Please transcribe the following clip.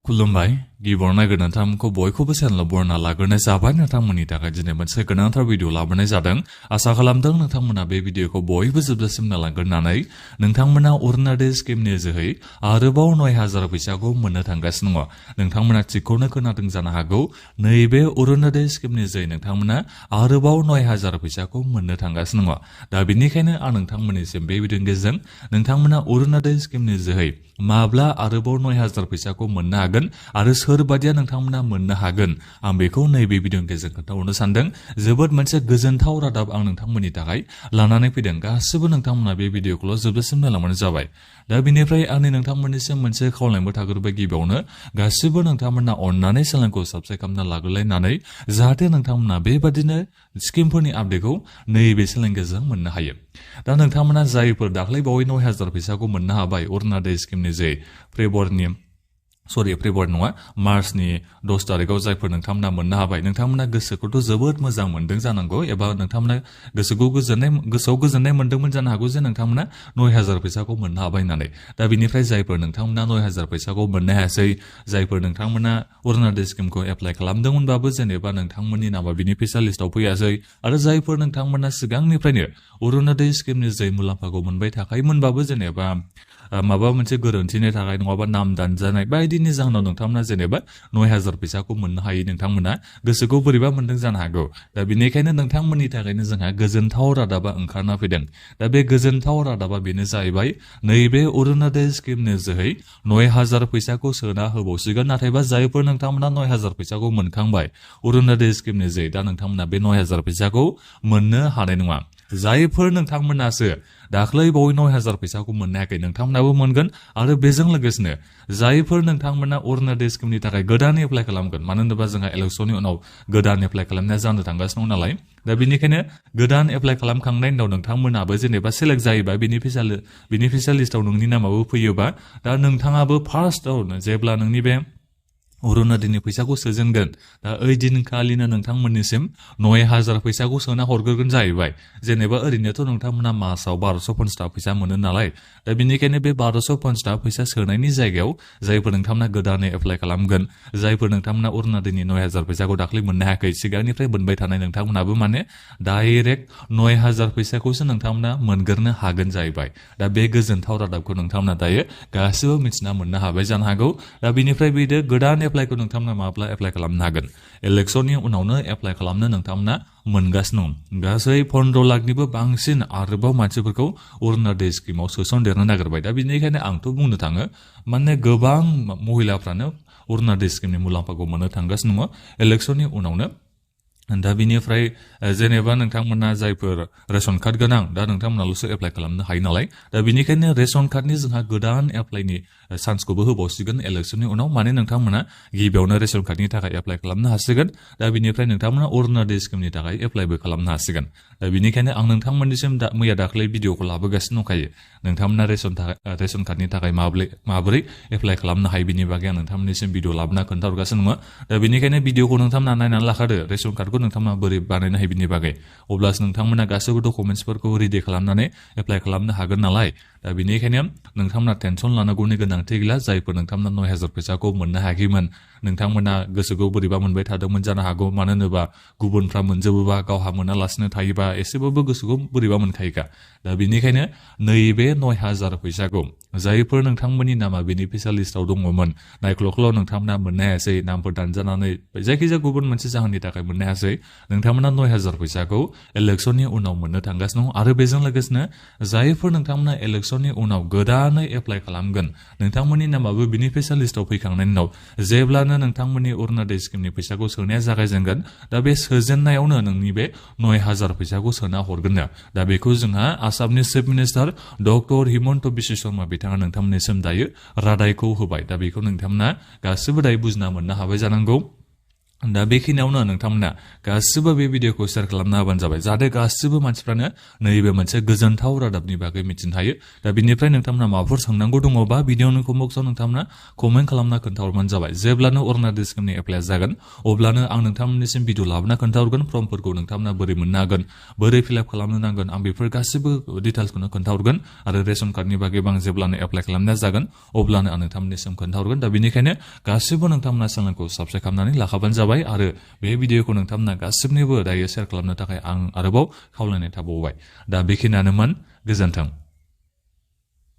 खुलुमबाय गिबियाव नायगोन नोंथांमोनखौ बयखौबो चेनेलाव बरना लाग्रोनाय जाबाय नोंथांमोननि थाखाय दिनै मोनसे गोनांथार भिडिअ लाबोनाय जादों आसा खालामदों नोंथांमोना बे भिडिअखौ बयबो जोबजासिम नायलांगोरनानै नोंथांमोना अरुणोदय स्किमनि जोहै आरोबाव 9000 फैसाखौ मोननो थांगासिनो दङ नोंथांमोना थिगखौनो खोनादों जानो हागौ नैबे अरुणोदय स्किमनि जोहै नोंथांमोना आरोबाव 9000 फैसाखौ मोननो थांगासिनो दङ दा बेनिखायनो आं नोंथांमोननिसिम बे भिडिअनि गेजेरजों नोंथांमोना अरुणोदय स्किमनि जोहै माब्ला आरोबाव 9000 फैसाखौ मोननो हागोन आरो सोरबादिया नोंथांमोना मोननो हागोन आं बेखौ नैबे भिडिअनि गेजेरजों खोन्थाहरनो सानदों जोबोद मोनसे गोजोनथाव रादाब आं नोंथांमोननि थाखाय लानानै फैदों गासिबो नोंथांमोना बे भिडिअखौल' जोबजासिम नायलांबानो जाबाय दा बेनिफ्राय आंनि नोंथांमोननिसिम मोनसे खावलायनायबो थाग्रोबाय गिबियावनो गासिबो नोंथांमोना अननानै चेनेलखौ साबस्क्राइब खालामना लाग्रोलायनानै जाहाथे नोंथांमोना बेबादिनो स्किमफोरनि आपडेटखौ नैबे चेनेलनि गेजेरजों मोननो हायो दा नोंथांमोना जायफोर दाख्लै बावै 9000 फैसाखौ मोननो हाबाय अरुणोदय स्किमनि जे फेब्रुवारि नङा मार्चनि 10 तारिखआव जायफोर नोंथांमोना मोननो हाबाय नोंथांमोना गोसोखौथ' जोबोद मोजां मोनदों जानांगौ एबा नोंथांमोना गोसोआव गोजोननाय मोनदोंमोन जानो हागौ जे नोंथांमोना 9000 फैसाखौ मोननो हाबाय होननानै दा बेनिफ्राय जायफोर नोंथांमोना 9000 फैसाखौ मोननो हायासै जायफोर नोंथांमोना अरुणोदय स्किमखौ एप्लाइ खालामदोंमोनबाबो जेनेबा नोंथांमोननि नामा बेनिफिसियाल लिस्टआव फैयासै आरो जायफोर नोंथांमोना सिगांनिफ्रायनो अरुणोदय स्किमनि जे मुलाम्फाखौ मोनबाय थाखायोमोनबाबो जेनेबा माबा मोनसे गोरोन्थिनि थाखाय नङाबा नाम दानजानाय बायदिनि जाहोनाव नोंथांमोना जेनेबा 9000 फैसाखौ मोननो हायै नोंथांमोना गोसोखौ बोरैबा मोनदों जानो हागौ दा बेनिखायनो नोंथांमोननि थाखायनो जोंहा गोजोनथाव रादाबा ओंखारना फैदों दा बे गोजोनथाव रादाबा बेनो जाहैबाय नैबे अरुणोदय स्किमनि जोहै 9000 फैसाखौ सोना होबावसिगोन नाथायबा जायफोर नोंथांमोना 9000 फैसाखौ मोनखांबाय अरुणोदय स्किमनि जोहै दा नोंथांमोना बे 9000 फैसाखौ मोननो हानाय नङा जायफोर नोंथांमोनासो दाख्लै बावै 9000 फैसाखौ मोननो हायाखै नोंथांमोनाबो मोनगोन आरो बेजों लोगोसेनो जायफोर नोंथांमोना अरुणोदय स्किमनि थाखाय गोदान एप्लाइ खालामगोन मानो होनोबा जोंहा इलेक्सननि उनाव गोदान एप्लाइ खालामनाया जानो थांगासिनो दं नालाय दा बेनिखायनो गोदान एप्लाइ खालामखांनायनि उनाव नोंथांमोनाबो जेनेबा सेलेक्ट जायोबा बेनिफिसियाल लिस्टआव नोंनि नामाबो फैयोबा दा नोंथाङाबो फार्स्टआव जेब्ला नोंनि बे अरुणोदयनि फैसाखौ सोजेनगोन दा ओइ दिनखालिनो नोंथांमोननिसिम 9000 फैसाखौ सोना हरग्रोगोन जाहैबाय जेनेबा ओरैनोथ' नोंथांमोना मासाव 1250 फैसा मोनो नालाय दा बेनिखायनो बे 1250 फैसा सोनायनि जायगायाव जायफोर नोंथांमोना गोदानै एप्लाइ खालामगोन जायफोर नोंथांमोना अरुणोदयनि 9000 फैसाखौ दाख्लै मोननो हायाखै सिगांनिफ्राय मोनबाय थानाय नोंथांमोनाबो माने डाइरेक्ट 9000 फैसाखौसो नोंथांमोना मोनग्रोनो हागोन जाहैबाय दा बे गोजोनथाव रादाबखौ नोंथांमोना दायो गासिबो मिथिना मोननो हाबाय जानो हागौ दा बेनिफ्राय बेदो गोदान एप्लाइखौ नोंथांमोना माब्ला एप्लाइ खालामनो हागोन इलेक्सननि उनावनो एप्लाइ खालामनो नोंथांमोना मोनगासिनो दं गासै 15 लाखनिबो बांसिन आरोबाव मानसिफोरखौ अरुणोदय स्किमाव सोसनदेरनो नागिरबाय दा बेनिखायनो आंथ' बुंनो थाङो माने गोबां महिलाफ्रानो अरुणोदय स्किमनि मुलाम्फाखौ मोननो थांगासिनो दङ इलेक्सननि उनावनो दा बिनिफ्राय जेनेबा नोंथांमोना जायफोर रेशन कार्ड गोनां दा नोंथांमोनाल'सो एप्लाइ खालामनो हायो नालाय दा बेनिखायनो रेशन कार्डनि जोंहा गोदान एप्लाइनि चान्सखौबो होबावसिगोन इलेक्सननि उनाव माने नोंथांमोना गिबियावनो रेशन कार्डनि थाखाय एप्लाइ खालामनो हासिगोन दा बेनिफ्राय नोंथांमोना अरुणोदय स्किमनि थाखाय एप्लाइबो खालामनो हासिगोन दा बेनिखायनो आं नोंथांमोननिसिम मैया दाख्लै भिडिअखौ लाबोगासिनो दंखायो नोंथांमोना रेशन कार्डनि थाखाय माबोरै एप्लाइ खालामनो हायो बिनि बागै आं नोंथांमोननिसिम भिडिअ लाबोना खोन्थाहरगासिनो दङ दा बेनिखायनो भिडिअखौ नोंथांमोना नायनानै लाखादो रेशन कार्डखौ नोंथांमोना बोरै बानायनो हायो बिनि बागै अब्लासो नोंथांमोना गासैबो डकुमेन्टसफोरखौ रेडि खालामनानै एप्लाइ खालामनो हागोन नालाय दा बेनिखायनो नोंथांमोना टेनसन लानांगौनि गोनांथि गैला जायफोर नोंथांमोना 9000 फैसाखौ मोननो हायाखैमोन नोंथांमोना गोसोखौ बोरैबा मोनबाय थादोंमोन जानो हागौ मानो होनोबा गुबुनफ्रा मोनजोबोबा गावहा मोनालासिनो थायोबा एसेबाबो गोसोखौ बोरैबा मोनखायोखा दा बेनिखायनो नैबे 9000 फैसाखौ जायफोर नोंथांमोननि नामा बेनिफिसियाल लिस्टआव दङमोन नायख्ल' नोंथांमोना मोननो हायासै नामफोर दानजानानै जायखिजाया गुबुन मोनसे जाहोननि थाखाय मोननो हायासै नोंथांमोना 9000 फैसाखौ इलेक्सननि उनाव मोननो थांगासिनो दं आरो बेजों लोगोसेनो जायफोर नोंथांमोना इलेक्सननि उनाव गोदानै एप्लाइ खालामगोन नोंथांमोननि नामाबो बेनिफिसियाल लिस्टआव फैखांनायनि उनाव जेब्लानो नोंथांमोननि अरुणोदय स्किमनि फैसाखौ सोनाया जागायजेनगोन दा बे सोजेननायावनो नोंनि बे 9000 फैसाखौ सोना हरगोननो दा बेखौ जोंहा आसामनि chief minister doctor Himanta Biswa Sharma बिथाङा नोंथांमोननिसिम दायो रादायखौ होबाय दा बेखौ नोंथांमोना गासिबो दायो बुजिना मोननो हाबाय जानांगौ दा बेखिनियावनो नोंथांमोना गासिबो बे भिडिअखौ शेयार खालामना होबानो जाबाय जाहाथे गासिबो मानसिफ्रानो नैबे मोनसे गोजोनथाव रादाबनि बागै मिथिनो हायो दा बिनिफ्राय नोंथांमोना माबाफोर सोंनांगौ दङबा भिडिअनि कमेन्ट बक्सआव नोंथांमोना कमेन्ट खालामना खोन्थाहरबानो जाबाय जेब्लानो अरुणाचल स्किमनि एप्लाइ जागोन अब्लानो आं नोंथांमोननिसिम भिडिअ लाबोना खोन्थाहरगोन फर्मफोरखौ नोंथांमोना बोरै मोननो हागोन बोरै फिलआप खालामनो नांगोन आं बेफोर गासिबो डिटेल्सखौनो खोन्थाहरगोन आरो रेशन कार्डनि बागै आं जेब्लानो एप्लाइ खालामनाया जागोन अब्लानो आं नोंथांमोननिसिम खोन्थाहरगोन दा बेनिखायनो गासिबो नोंथांमोना चेनेलखौ साबस्क्राइब खालामनानै लाखाबानो जाबाय आरो बे भिडिअखौ नोंथांमोना गासिबनिबो दायो शेयार खालामनो थाखाय आं आरोबाव खावलायनाय थाबावबाय दा बेखिनियानोमोन गोजोन्थों